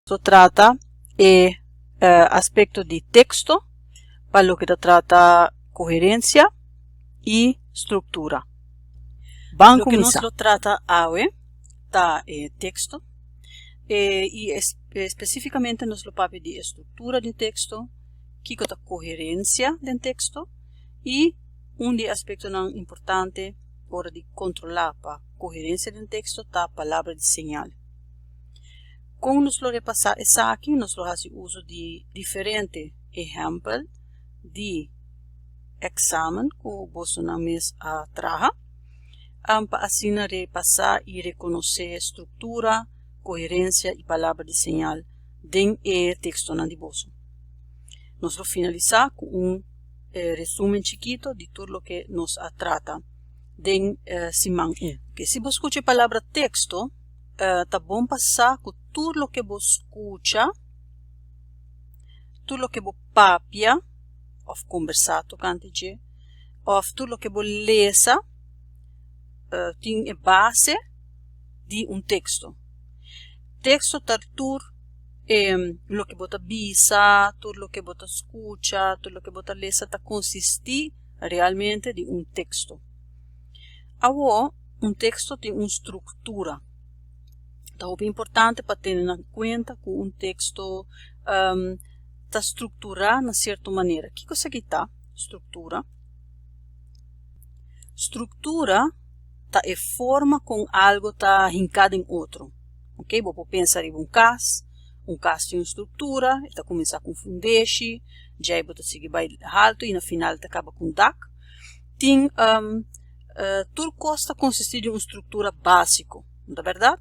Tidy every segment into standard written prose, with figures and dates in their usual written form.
Lo trata e aspekto di teksto pa loke ta trata koherensia i struktura. Ban Loke nos kuminsá. lo trata awe ta e teksto i spesífikamente nos lo papia di e struktura di teksto, kiko ta koherensia den teksto i un di e aspektonan importante ora di kontrolá pa koherensia den teksto ta palabra di señal. Kon nos lo repasá esaki? Nos lo hasi uso di diferente ehèmpel di èksamen ku bosonan mes a traha pa asina repasá i rekonosé struktura, koherensia i palabra di señal den e tekstonan di boso. Nos lo finalisá ku un resúmen chikito di tur loke nos a trata den siman un. Si bo skucha e palabra teksto, ta bon pa sa ku tur loke bo skucha, tur loke bo papia òf kombersá tokante dje, òf tur loke bo lesa tin e base di un teksto. Teksto ta tur loke bo ta bisa, tur loke bo ta skucha, tur loke bo ta lesa ta konsistí realmente di un teksto. Awor un teksto tin un struktura. Ta hopi importante pa tene na kuenta ku un teksto ta strukturá na sierto manera. Kiko esaki ta, struktura? Struktura ta e forma kon algu ta hinká den otro. Oke, bo por pensa riba un kas, un kas tin un struktura, e ta kuminsá ku un fundeshi, djei bo ta sigui bai haltu i na final ta kaba ku un dak. Tin tur kos ta konsistí di un struktura básiko, no ta bèrdat?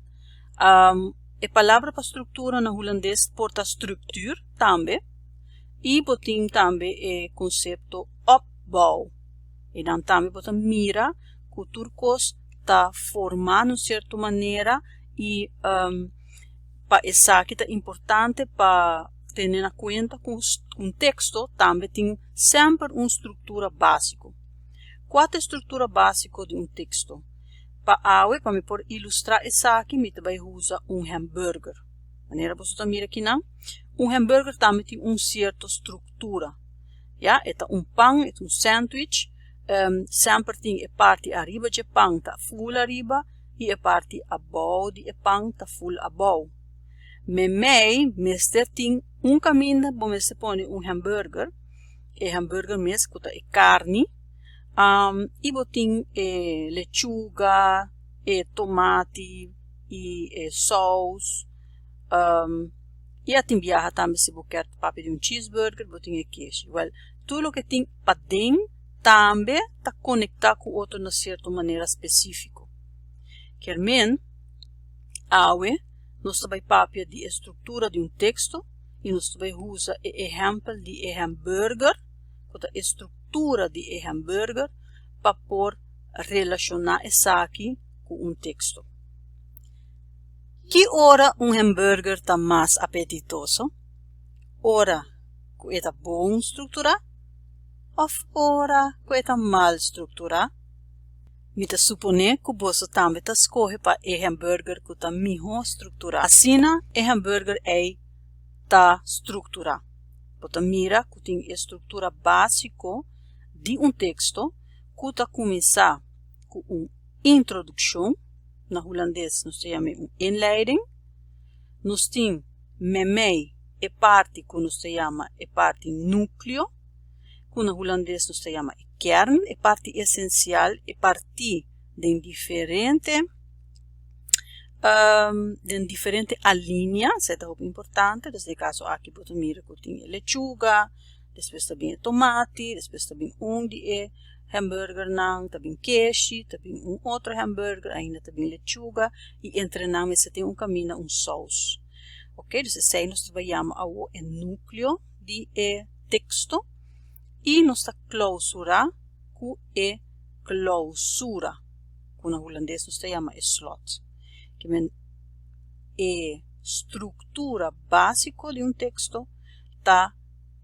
E palabra pa struktura na hulandes por ta structuur tambe i bo tin tambe e konsepto opbouw. Einan tambe bo ta mira ku tur kos ta formá na un sierto manera i pa esaki ta importante pa tene na kuenta ku un teksto tambe tin semper un struktura básiko. Kua ta e struktura básiko di un teksto? Pa awe, pa mi por ilustrá esaki, mi ta bai usa un hamburger. Manera boso ta mira akinan, un hamburger tambe tin un sierto struktura. Ya, e ta un pan, e ta un sandwich. Semper tin e parti ariba dje pan ta ful ariba i e parti abou di e pan ta ful abou. Meimei mester tin un kaminda bo mester pone un hamburger, e hamburger mes ku ta e karni, i bo tin e lechuga, e tomati i e sous, i a tin biaha tambe si bo kier papia di un cheeseburger bo tin e keshi. Wèl, tur loke tin paden tambe ta konektá ku otro na sierto manera spesífiko. Kier men, awe nos ta bai papia di e struktura di un teksto i nos ta bai usa e ehèmpel di e hamburger, ku ta e struktura di e hamburger, pa por relashoná esaki ku un teksto. Ki ora un hamburger ta mas apetitoso? Ora ku e ta bon strukturá òf ora ku e ta mal strukturá? Mi ta suponé ku boso tambe ta skohe pa e hamburger ku ta mihó strukturá. Asina e hamburger ei ta strukturá. Bo ta mira ku tin e struktura básiko di un teksto ku ta kuminsá ku un introdukshon, na hulandes nos ta yam'é un inleiding. Nos tin meimei e parti ku nos ta yama e parti núkleo, ku na hulandes nos ta yama e kern, e parti esensial, e partí den diferente den diferente alinea, esei ta hopi importante, dus den e kaso aki bo ta mira ku tin e lechuga, despues ta bin e tomati, despues ta bin un di e hamburgernan, ta bin keshi, ta bin un otro hamburger, ainda ta bin lechuga i entre nan mester tin un kaminda un sous. Ok, dus esei nos ta bai yama awo e núkleo di e teksto i nos ta klousurá ku e klousura, ku na hulandes nos ta yama e slot. Ke men e struktura básiko di un teksto ta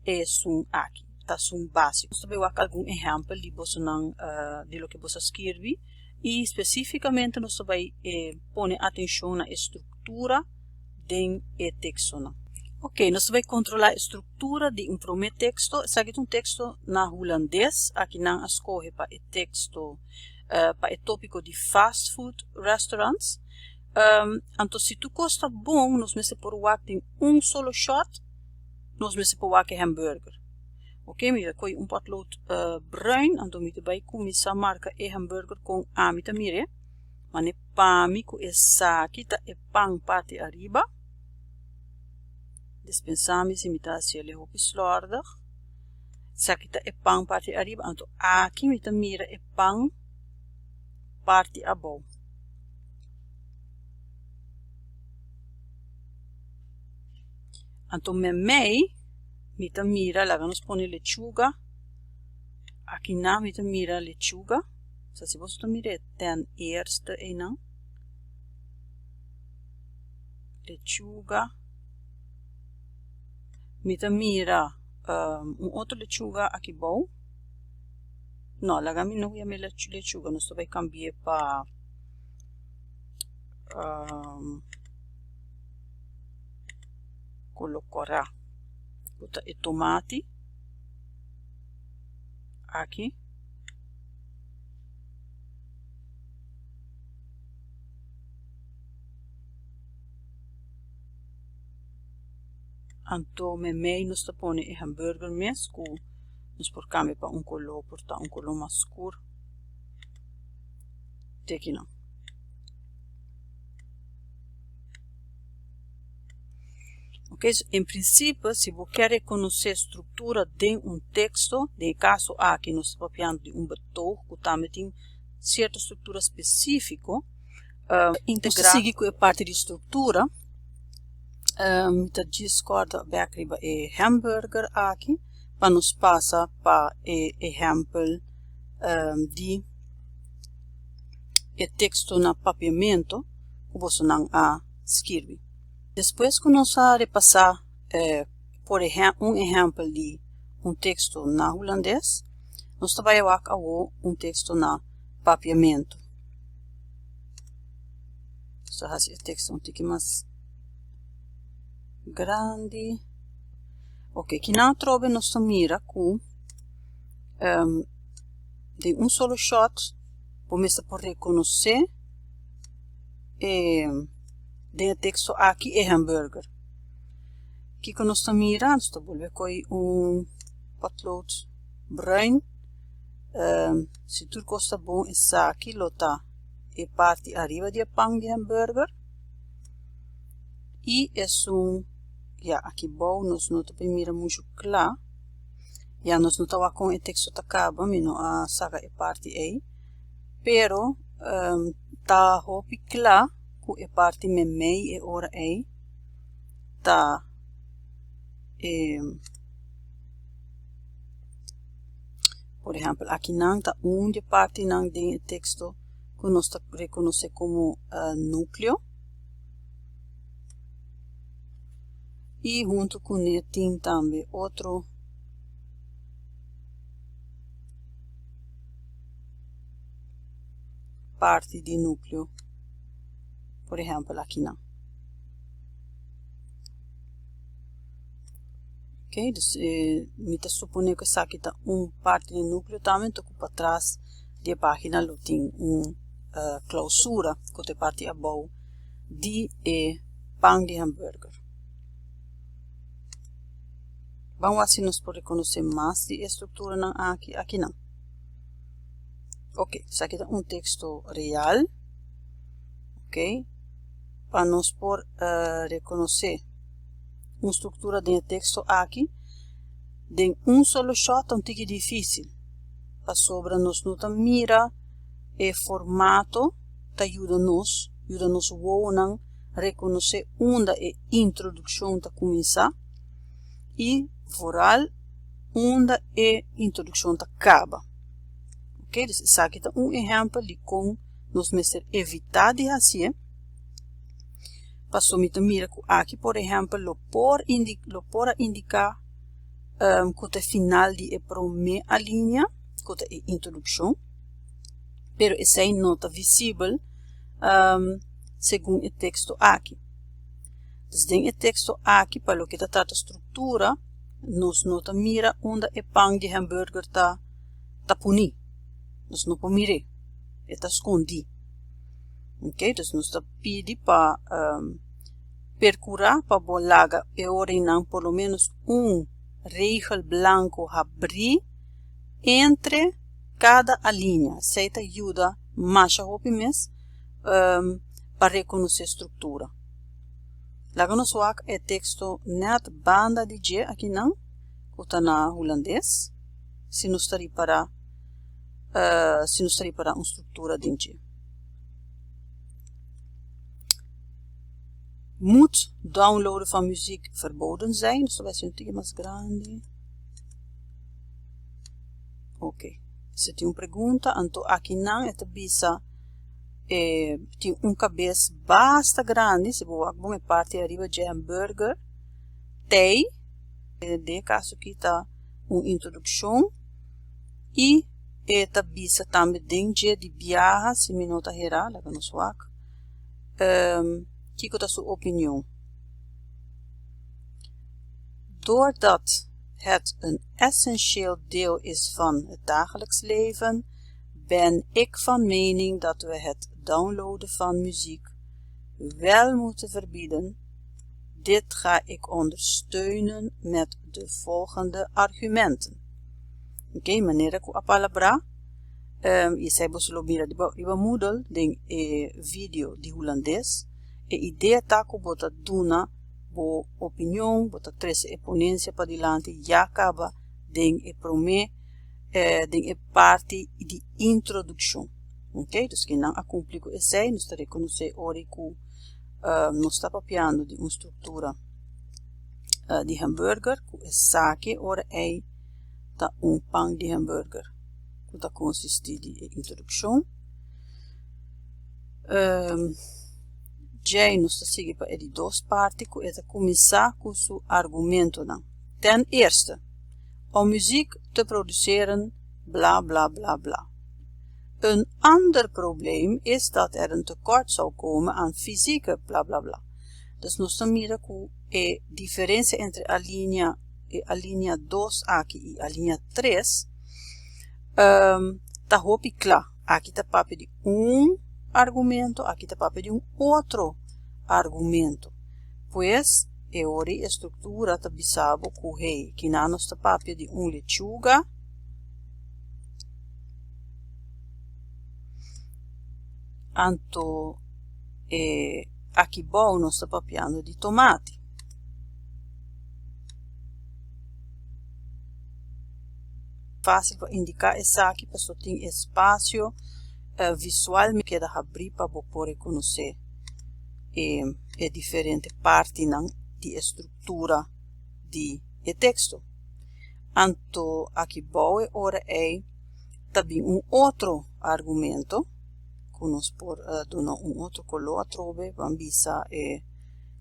esun aki, ta esun básiko. Nos ta bai wak algun ehèmpel di bosonan di loke boso a skirbi i spesífikamente nos ta bai pone atenshon na e struktura. den e tekstonan. Ok, nos ta bai kontrolá e struktura di un promé teksto. Esaki ta un teksto na hulandes. Aki nan a skohe pa e teksto pa e tópiko di fast food restaurants. Anto si tur kos ta bon nos mester por wak den un solo shòt nos mester por wak e hamburger. Ok, mi ta kohe un potlood bruin anto mi ta bai kuminsá marka e hamburger kon ami ta mir'é. Mane pa mi ku esaki ta e pan parti ariba. Dispensá mi si mi ta hasi el e hopi slòrdig. Esaki ta e pan parti ariba, anto aki mi ta mira e pan parti abou. Anto memei mi ta mira, laga nos pone lechuga, aki nan mi ta mira lechuga, sa si boso ta mira e ten eerste einan, lechuga, mi ta mira un otro lechuga aki bou, no laga mi no yama e lechuga, nos ta bai cambi'e pa. Kolo kòrá ku ta e tomati aki. Anto meimei nos ta pone e hamburger mes ku nos por kambia pa un kolo por ta un kolo mas skur. Tekinan. Ok, so en principe si bo kier reconoce structura den un texto, den e caso aki nos ta papiando di un betoog cu tambe tin cierto structura specifico, nos ta sigui cu e parti di structura, mi ta djis corda bek riba e hamburger aki pa nos pasa pa e ehempel di e teksto na papiamentu ku bosonan a skirbi. Despues ku nos a repasá por un ehèmpel di un teksto na hulandes, nos ta bai wak awor un teksto na papiamentu. Nos ta hasi e teksto un tiki mas grandi. Oke, kinan atrobe nos ta mira ku den un solo shot bo mester por rekonosé e den e teksto aki e hamburger. Kiko nos ta mira? Nos ta bolbe kohe un potlood bruin. Si tur kos ta bon esaki lo ta e parti ariba di e pan di hamburger i esun ya aki bou nos no ta por mira muchu kla. Ya nos no ta wak kon e teksto ta kaba, mi no a saka e parti ei, pero ta hopi kla ku e parti meimei e ora ei ta e por ehèmpel akinan ta un di e partinan den e teksto ku nos ta rekonosé komo núkleo. I huntu kuné tin tambe otro parti di núkleo, por ehèmpel akinan. Ok, dus mi ta suponé ku esaki ta un parti di núkleo tambe, enton ku patras di e página lo tin un klausura ku ta e parti abou di e pan di hamburger. Ban wak si nos por rekonosé mas di e strukturanan aki akinan. Ok, esaki ta un teksto real. Ok, pa nos por rekonosé un struktura den e teksto aki den un solo shòt ta un tiki difísil pasobra nos no ta mira e formato ta yuda nos, yuda nos wowonan rekonosé unda e introdukshon ta kuminsá i vooral unda e introdukshon ta kaba. Ok, dus esaki ta un ehèmpel di kon nos mester evitá di hasié, pasobra mi ta mira ku aki por ehèmpel lo por lo por a indiká ku ta e final di e promé alinea, ku ta e introdukshon. pero esei no ta visibel segun e teksto aki. Dus den e teksto aki pa loke ta trata struktura nos no ta mira unda e pan di hamburger ta ta puni. Nos no por mir'é, e ta skondí. Ok, dus nos ta pidi pa perkurá pa bo laga e ora einan por lo menos un regel blanko habrí entre kada alinea. Esei ta yuda masha hopi mes pa rekonosé struktura. Laga nos wak e teksto nèt banda di dje akinan ku ta na hulandes si nos ta ripará si nos ta ripará un struktura den dje. Moet downloaden van muziek verboden zijn? Nos ta bai hasi un tiki mas grandi. Ok, si tin un pregunta anto akinan e ta bisa e tin un kabes basta grandi, si bo wak bon e parti ariba dje hamburger, tei, den e kaso aki ta un introdukshon i e ta bisa tambe den dje di biaha, si mi no ta hera, laga nos wak, kiko ta su opinion. Doordat het een essentieel deel is van het dagelijks leven, ben ik van mening dat we het downloaden van muziek wel moeten verbieden. Dit ga ik ondersteunen met de volgende argumenten. Oké, manera ku a palabrá, i esei boso lo mira riba Moodle den e video di hulandes. E idea ta ku bo ta duna bo opinion, bo ta trese e ponensia padilanti ya kaba den e promé den e parti di introdukshon. Ok, dus kinan a kumpli ku esei, nos ta rekonosé ora ku nos ta papiando di un struktura di hamburger ku esaki ora ei ta un pan di hamburger ku ta konsistí di e introdukshon. Djei nos ta sigui pa e di dos parti ku e ta kuminsá ku su argumentonan. Ten eerste, om muziek te produceren bla bla bla bla. Een ander probleem is dat er een tekort zou komen aan fysieke bla bla bla. Dus nos ta mira ku e diferensia entre alinea e alinea dos aki i alinea tres ta hopi kla. Aki ta papia di un argumento, aki ta papia di un otro argumento. Pues, e ora e struktura ta bisa bo ku, hey, kina nos ta papia di un lechuga, anto e aki bou nos ta papiando di tomati. Fásil pa indiká esaki pasobra tin espasio visual mi keda habrí pa bo por rekonosé e diferente partinan di e struktura di e teksto. Anto aki bou e ora ei ta bin un otro argumento ku nos por duna un otro koló atrobe, ban bisa e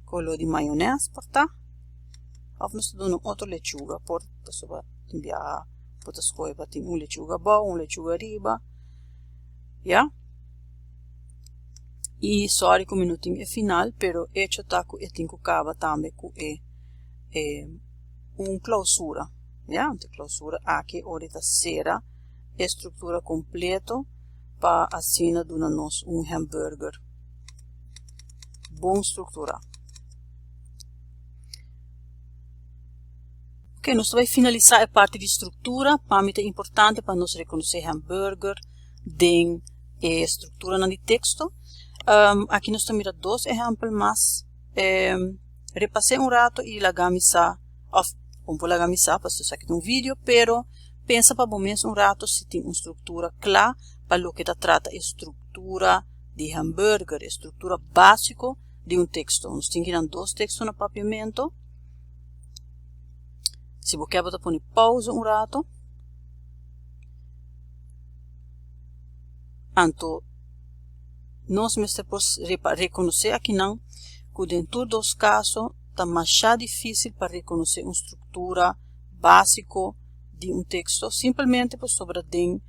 koló di mayonès por ta. Of nos ta duna un otro lechuga por pasobra tin biaha bo ta skohe pa tin un lechuga abou un lechuga ariba ya i sorry ku mi no tin e final pero echo ta ku e tin ku kaba tambe ku e e un klausura ya e klausura aki ora e ta sera e struktura kompleto pa asina duna nos un hamburger bon struktura. Ok, nos ta bai finalisá e parti di struktura. Pa mi ta importante pa nos rekonosé hamburger den e strukturanan di teksto. Aki nos ta mira dos ehèmpel mas. Repas'é un rato i laga mi sa, òf bo por laga mi sa pasobra esaki ta un video, pero pensa pa bo mes un rato si tin un struktura kla pa loke ta trata e struktura di hamburger, e struktura básiko di un teksto. Nos tin kinan dos teksto na papiamento. Si bo ke bo ta pone pausa un rato. Anto nos mester por rekonosé akinan ku den tur dos kaso ta masha difísil pa rekonosé un struktura básiko di un teksto simplemente pasobra den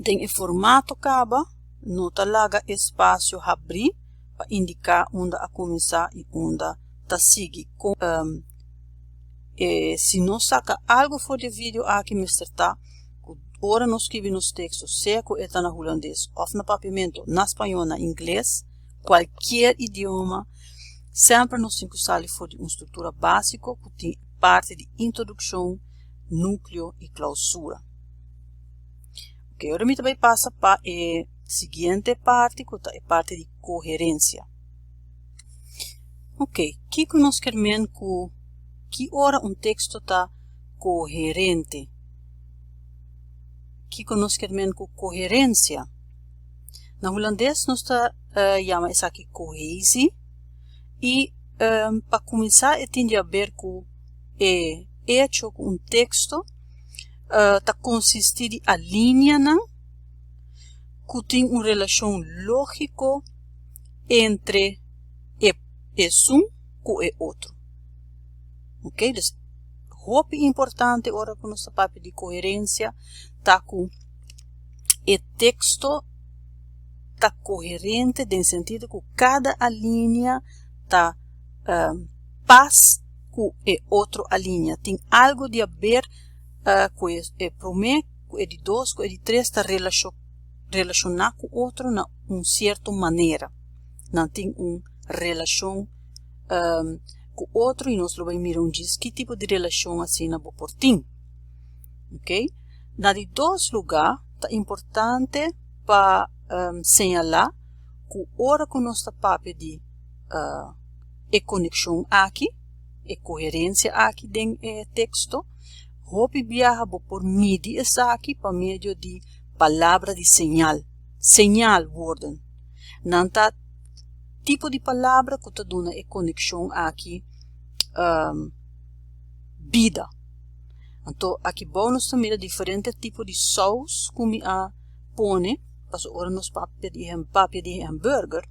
den e formato kaba no ta laga espasio habrí. pa indiká unda a kuminsá i unda ta sigui. E si nos saka algu for di e video aki mester ta ku ora nos skibi nos teksto, sea ku e ta na hulandes òf na papiamentu, na spañó, na ingles, kualkier idioma, semper nos tin ku sali for di un struktura básiko ku tin parti di introdukshon, núkleo i klousura. Oke, ora mi ta bai pasa pa e siguiente parti ku ta e parti di koherensia. Oke, kiko nos ker men ku ki ora un teksto ta koherente? Kiko nos ker men ku koherensia? Na hulandes nos ta yama esaki cohesie i pa kuminsá e tin di haber ku e echo ku un teksto ta konsistí di alineanan ku tin un relashon lógiko entre e esun ku e otro. Oké, dus hopi importante ora ku nos ta papia di koherensia ta ku e teksto ta koherente den sentido ku kada alinea ta pas ku e otro alinea. Tin algu di haber ku e promé, ku e di dos, ku e di tres ta relashoná ku otro na un sierto manera. Nan tin un relashon ku otro i nos lo bai mira un djis ki tipo di relashon asina bo por tin. Oké. Na di dos lugá ta importante pa señalá ku ora ku nos ta papia di e konekshon aki, e koherensia aki den e teksto, hopi biaha bo por midi esaki pa medio di palabra di señal, señalwoorden. Nan ta tipo di palabra ku ta duna e konekshon aki bida. Anto aki bou nos ta mira diferente tipo di sous ku mi a pone, pasobra ora nos papia di papia di hamburger,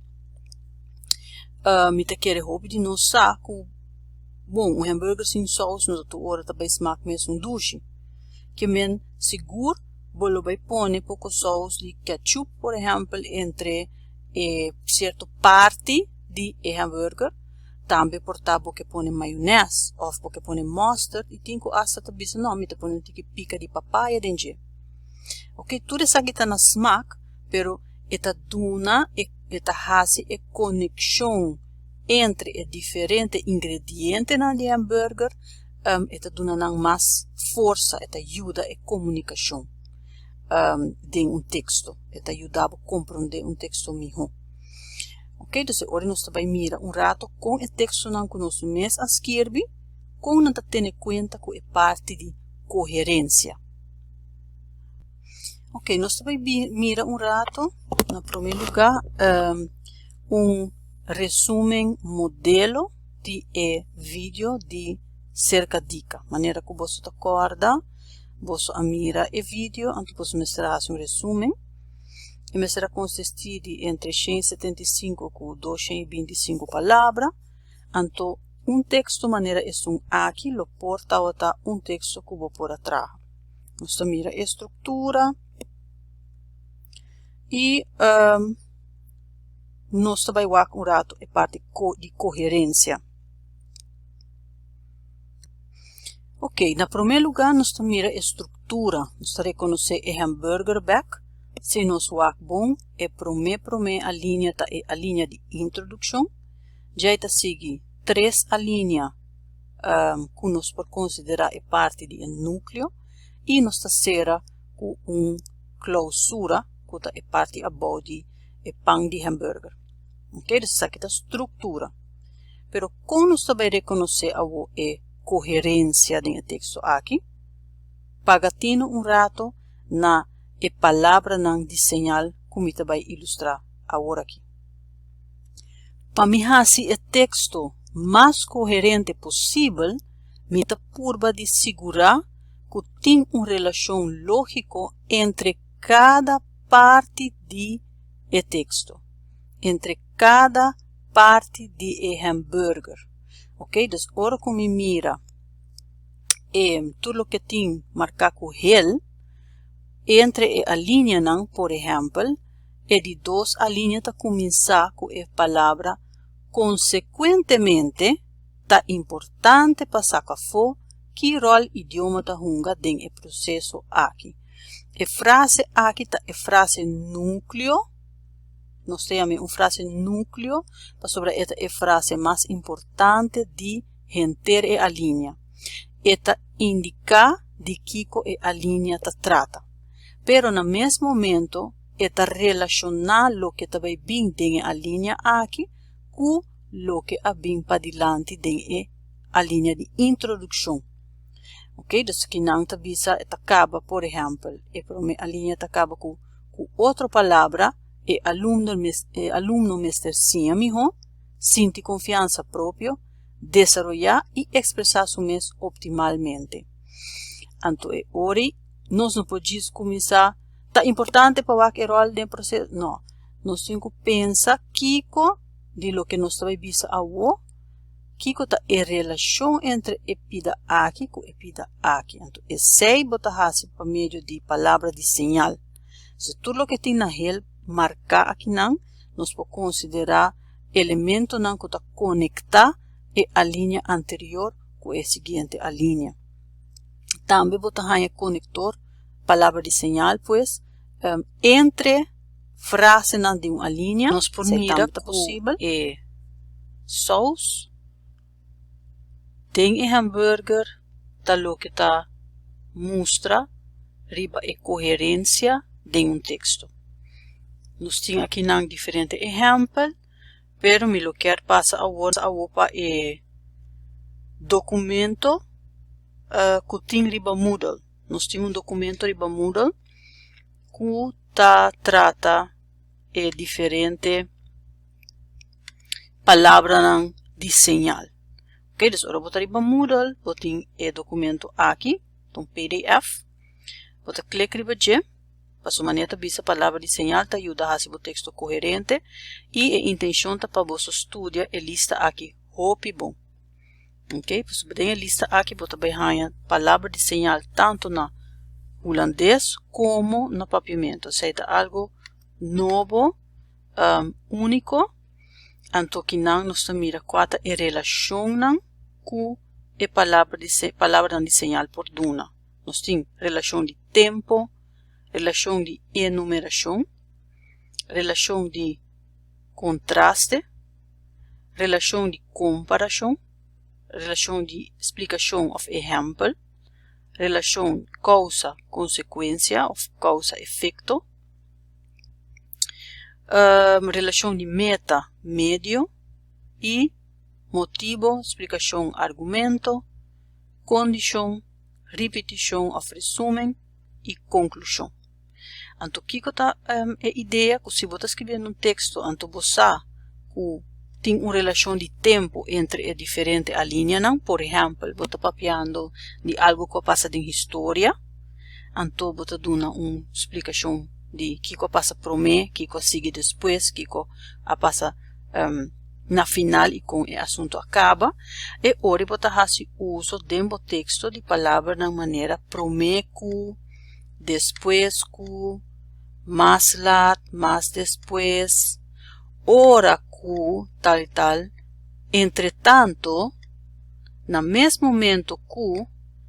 mi ta kere hopi di nos sa ku bon un hamburger sin sous no ta tur ora ta bai smak mesun dushi. Ke men sigur bo lo bai pone poko sous di ketchup por ehèmpel entre e sierto parti di e hamburger. Tambe por ta bo ke pone mayonès òf bo ke pone mòsterd i tin ku asta ta bisa no mi ta pone un tiki pika di papaya den dje. Oke tur esaki ta na smak pero e ta duna e ta hasi e konekshon entre e diferente ingredientenan di hamburger e ta duna nan mas forsa e ta yuda e komunikashon den un teksto e ta yuda bo komprondé un teksto mihó. Ok, dus e ora nos ta bai mira un rato kon e tekstonan ku nos mes a skirbi, kon nan ta tene kuenta ku e parti di koherensia. Ok, nos ta bai mira un rato, na promé lugá, un resumen modelo di e video di Serka Dika. Manera ku boso ta kòrda, boso a mira e video, anto boso mester a hasi un resumen. E mester a konsistí di entre 175 ku 225 palabra. Anto un teksto manera esun aki lo por tabata un teksto ku bo por a traha. Nos ta mira e struktura i nos ta bai wak un ratu e parti di koherensia. Ok, na promé lugá nos ta mira e struktura. Nos ta rekonosé e hamburger bèk. Si nos wak bon, e promé promé alinea ta e alinea di introdukshon. Djei ta sigui tres alinea ku nos por konsiderá e parti di e núkleo i nos ta sera ku un klousura ku ta e parti abou di e pan di hamburger. Ok, dus esaki ta struktura. Pero kon nos ta bai rekonosé awo e koherensia den e teksto aki? Paga tinu un rato na e palabranan di señal ku mi ta bai ilustrá awor aki. Pa mi hasi e teksto mas koherente posibel, mi ta purba di sigurá ku tin un relashon lógiko entre kada parti di e teksto, entre kada parti di e hamburger. Ok, dus ora ku mi mira e tur loke tin marká ku hel, entre e alineanan, por ehèmpel. E di dos alinea ta kuminsá ku e palabra konsekuentemente, ta importante pa saka afó ki ròl idioma ta hunga den e proseso aki. E frase aki ta e frase núkleo, nos ta yam'é un frase núkleo pasobra e ta e frase mas importante di henter e alinea. E ta indiká di kiko e alinea ta trata. Pero na mes momento e ta relashoná loke ta bai bin den e alinea aki ku loke a bin padilanti den e alinea di introdukshon. Oké, dus kinan ta bisa e ta kaba, por ehèmpel, e promé alinea ta kaba ku ku otro palabra, e alumno e alumno mester siña mihó, sinti konfiansa propio, desaroyá i ekspresá su mes optimalmente. Anto e ora nos no por djis kuminsá, ta importante pa wak e ròl den proseso, no, nos tin ku pensa kiko di loke nos ta bai bisa awo, kiko ta e relashon entre e pida aki ku e pida aki. Anto esei bo ta hasi pa medio di palabra di señal. Si tur loke tin na hel marká akinan, nos por konsiderá elementonan ku ta konektá e alinea anterior ku e siguiente alinea. Tambe bo ta haña konektor, palabra di señal pues, entre frasenan di un alinea. Nos por mira ku e sous den e hamburger ta loke ta mustra riba e koherensia den un teksto. Nos tin akinan diferente ehèmpel. Pero mi lo kier pasa awor awor pa e documento cu tin riba Moodle. Nos tin un documento riba Moodle cu ta trata e diferente palabranan di señal. Ok, dus ora bo ta riba Moodle bo tin e documento aki, ta un pdf, bo ta click riba dje. Pasobra manera ta bisa palabra di señal ta yuda hasi bo teksto koherente i e intenshon ta pa boso studia e lista aki hopi bon. Ok, pasobra den e lista aki bo ta bai haña palabra di señal tantu na hulandes komo na papiamentu. Esei ta algu nobo, úniko, anto kinan nos ta mira kua ta e relashonnan ku e palabra di palabranan di señal por duna. Nos tin relashon di tempo, relashon di enumerashon, relashon di kontraste, relashon di komparashon, relashon di splikashon òf ehèmpel, relashon kousa-konsekuensia òf kousa-efekto, relashon di meta-medio i motibo, splikashon, argumento. kondishon, ripitishon òf resúmen i konklushon. Anto kiko ta e idea? Ku si bo ta skribiendo un teksto anto bo sa ku tin un relashon di tempu entre e diferente alineanan, por ehèmpel bo ta papiando di algu ku a pasa den historia, anto bo ta duna un splikashon di kiko a pasa promé, kiko a sigui despues, kiko a pasa na final i kon e asuntu a kaba, e ora bo ta hasi uso den bo teksto di palabranan manera promé ku, despues ku, mas lat, mas despues, ora ku, tal i tal, entretanto, na mes momento ku,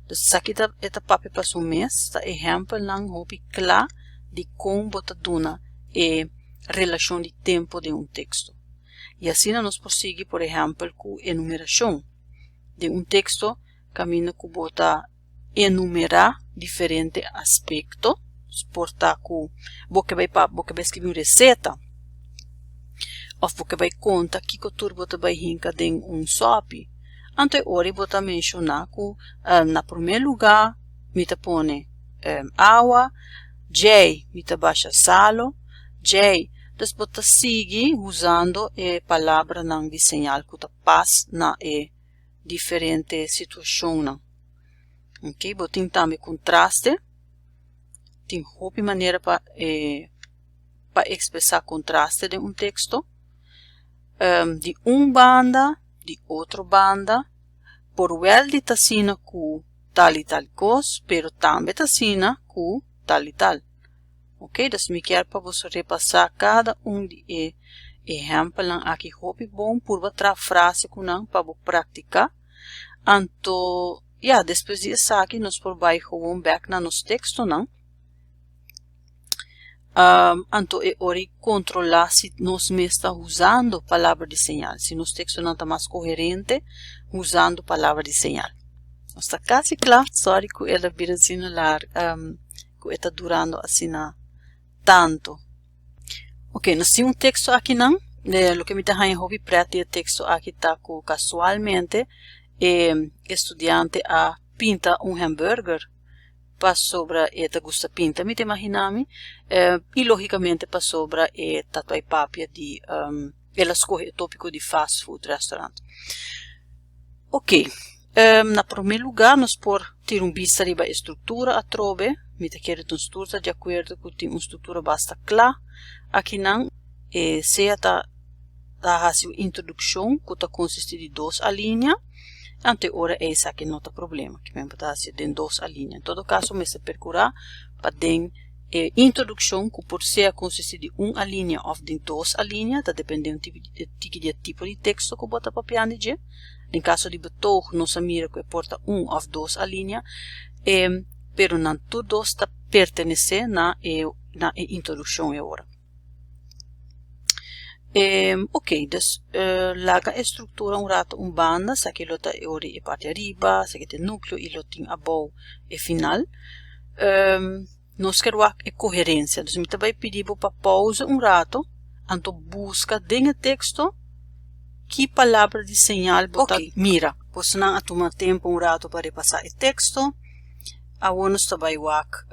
dus esaki ta e ta papia pa su mes, ta ehèmpelnan hopi kla di kon bo ta duna e relashon di tempu den un teksto. I asina nos por sigui, por ehèmpel, ku enumerashon. Den un teksto kaminda ku bo ta enumerá diferente aspekto, por ta ku bo ke bai bo ke bai skibi un reseta òf bo ke bai konta kiko tur bo ta bai hinka den un sòpi. Anto e ora bo ta menshoná ku na promé lugá mi ta pone awa, djei mi ta basha salo, djei. Dus bo ta sigui usando e palabranan di señal ku ta pas na e diferente situashonnan. Ok, bo tin tambe kontraste. Tin hopi manera pa e pa ekspresá kontraste den un teksto. Di un banda, di otro banda, por wèl di ta asina ku tal i tal kos, pero tambe ta asina ku tal i tal. Ok, dus mi kier pa boso repasá kada un di e ehèmpelnan aki hopi bon, purba traha frase ku nan pa bo praktiká. Anto, ya, despues di esaki nos por bai gewoon bèk na nos tekstonan. Anto e ora i kontrolá si nos mes ta usando palabra di señal, si nos tekstonan ta mas koherente usando palabra di señal. Nos ta kasi kla, sòri ku el a bira asina largu, ku e ta durando asina tantu. Ok, nos tin un teksto akinan, loke mi ta haña hopi prèt di e teksto aki ta ku kasualmente e estudiante a pinta un hamburger pasobra e ta gusta pinta mi ta imagina mi y logicamente pasobra e ta toy papia di el a scoge e topico di fast food restaurant. Ok, na prome lugar nos por tira un bista riba e structura atrobe, mi ta kere nos tur ta di acuerdo cu tin un structura basta cla akinan, e sea ta haci un introduccion cu ta consisti di dos alinea. Anto e ora ei esaki no ta problema, ki men bo ta hasi den dos alinea. En todo kaso mester perkurá pa den e introdukshon ku por sea konsistí di un alinea òf den dos alinea, ta dependé un tiki di e tipo di teksto ku bo ta papiando di dje. Den kaso di betoog nos a mira ku e por ta un òf dos alinea, pero nan tur dos ta pertenesé na e na e introdukshon e ora. Ok, dus laga e struktura un rato un banda, esaki lo ta e ora e parti ariba, esaki ta e núkleo i lo tin abou e final. Nos ker wak e koherensia, dus mi ta bai pidi bo pa pousa un rato, anto buska den e teksto ki palabra di señal bo ta mira. Bosonan a tuma tempu un rato pa repasá e teksto. Awor nos ta bai wak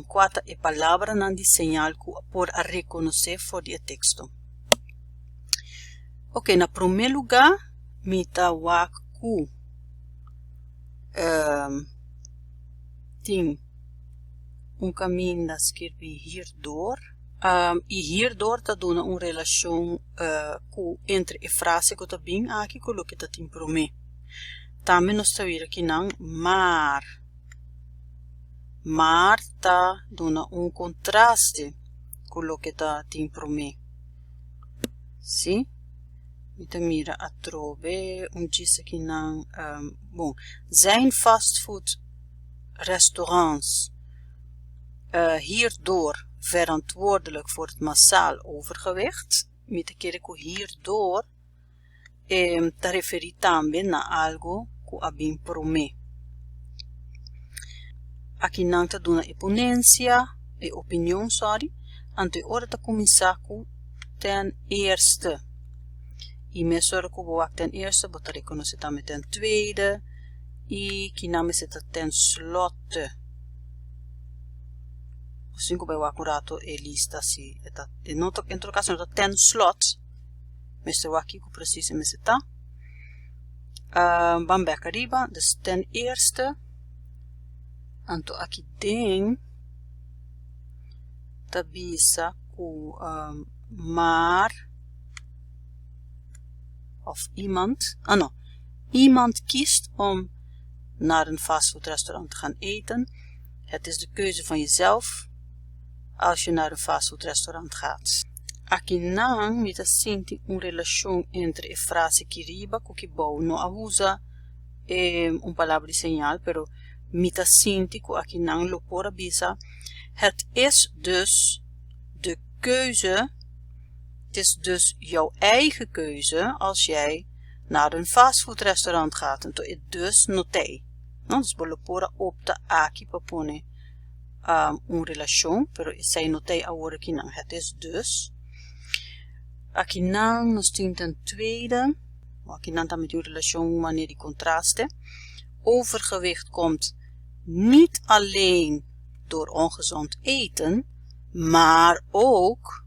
kua ta e palabranan di señal ku por a rekonosé for di e teksto. Ok, na promé lugá mi ta wak ku tin un kaminda skirbí hierdoor i hierdoor ta duna un relashon ku entre e frase ku ta bin aki ku loke ta tin promé. Tambe nos ta wira kinan maar. Maar ta duna un kontraste ku loke ta tin promé. Sí, mi ta mira atrobe un djis akinan, bon, zijn fastfood restaurants hierdoor verantwoordelijk voor het massaal overgewicht? Mi ta kere ku hierdoor E ta referí tambe na algu ku a bin promé. Aki nan ta duna e ponensia, e opinion, sòri, anto e ora ta kuminsá ku ten eerste. I mesora ku bo wak ten eerste bo ta rekonosé tambe ten tweede i kinan mester ta ten slotte. Sin ku bai wak un rato e lista si e ta, en todo kaso no ta ten slot. Mester wak kiko precies e mester ta. Ban bek ariba, dus ten eerste, anto aki den ta bisa ku maar of iemand, ah no, iemand kiest om naar een fastfoodrestaurant te gaan eten. Het is de keuze van jezelf als je naar een fastfoodrestaurant gaat. Akinan mi ta sinti un relashon entre e frase ki riba ku ki bou. No a usa e un palabra di señal, pero mi ta sinti ku akinan lo por a bisa, Het is dus de keuze, het is dus jouw eigen keuze als jij naar een fastfoodrestaurant gaat. Anto e dus no t'ei. No, dus bo lo por a opta aki pa pone un relashon, pero esei no ta e awor akinan. Het is dus. Akinan nos tin ten tweede, akinan tambe tin un relashon manera di kontraste. Overgewicht komt niet alleen door ongezond eten, maar ook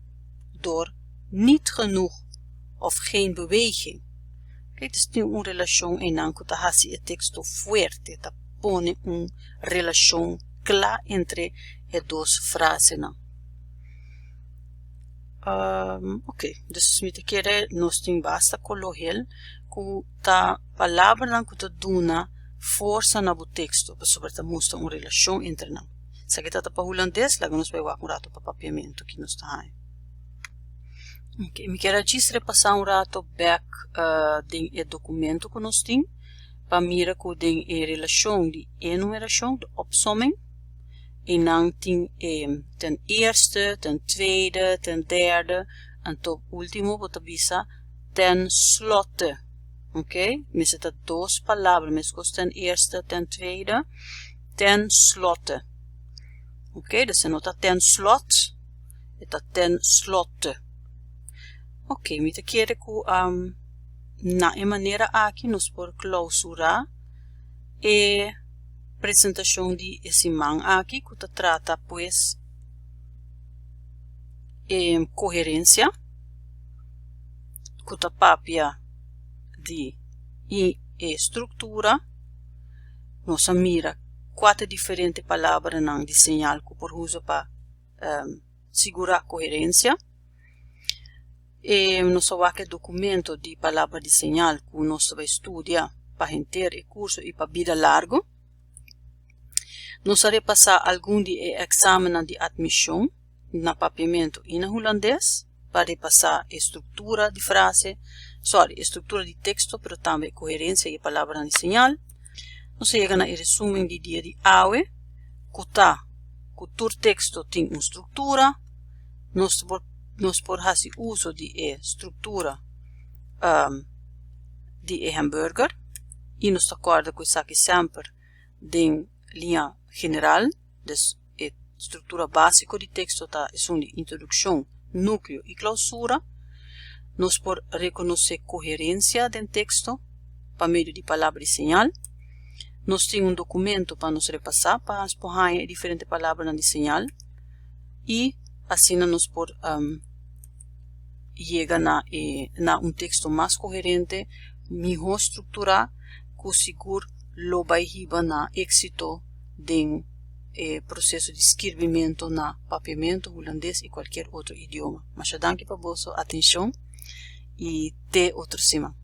door niet genoeg of geen beweging. Oké, dus tin un relashon einan ku ta hasi e teksto fuerte, ta pone un relashon kla entre e dos frasenan. Oké, dus mi ta kere nos tin basta koló hel ku ta palabranan ku ta duna forsa na bo teksto pasobra ta mustra un relashon entre nan. Esaki ta pa hulandes, laga nos bai wak un rato pa papiamento ki nos ta haña. Ok, mi kier a djis repasá un rato bèk den e dokumento ku nos tin pa mira ku den e relashon di enumerashon, de opsomming, i nan tin e ten eerste, ten tweede, ten derde, anto último bo ta bisa ten slotte. Ok, mester ta dos palabra, meskos ten eerste, ten tweede, ten slotte. Ok, dus e no ta ten slot, e ta ten slotte. Ok, mi ta kere ku na e manera aki nos por klausurá e presentashon di e siman aki ku ta trata pues e koherensia ku ta papia di e struktura. Nos a mira kua ta diferente palabranan di señal ku por usa pa sigurá koherensia. E nos a wak e dokumento di palabra di señal ku nos ta bai studia pa henter e kurso i pa bida largu. Nos a repasá algun di e èksamennan di atmishon na papiamentu i na hulandes pa repasá e struktura di frase, sòri, e struktura di teksto pero tambe e koherensia i e palabranan di señal. Nos a yega na e resumen di dia di awe ku ta ku tur teksto tin un struktura. Nos por nos por hasi uso di e struktura di e hamburger i nos ta kòrda ku esaki semper den liña general, dus e struktura básiko di teksto ta esun di introdukshon, núkleo i klousura. Nos por rekonosé koherensia den teksto pa medio di palabra di señal. Nos tin un dokumento pa nos repasá pa nos por haña e diferente palabranan di señal i asina nos por yega na e na un teksto mas koherente, mihó strukturá ku sigur lo bai hiba na éksito den e proseso di skirbimentu na papiamentu, hulandes i kualkier otro idioma. Masha danki pa boso atenshon i te otro siman.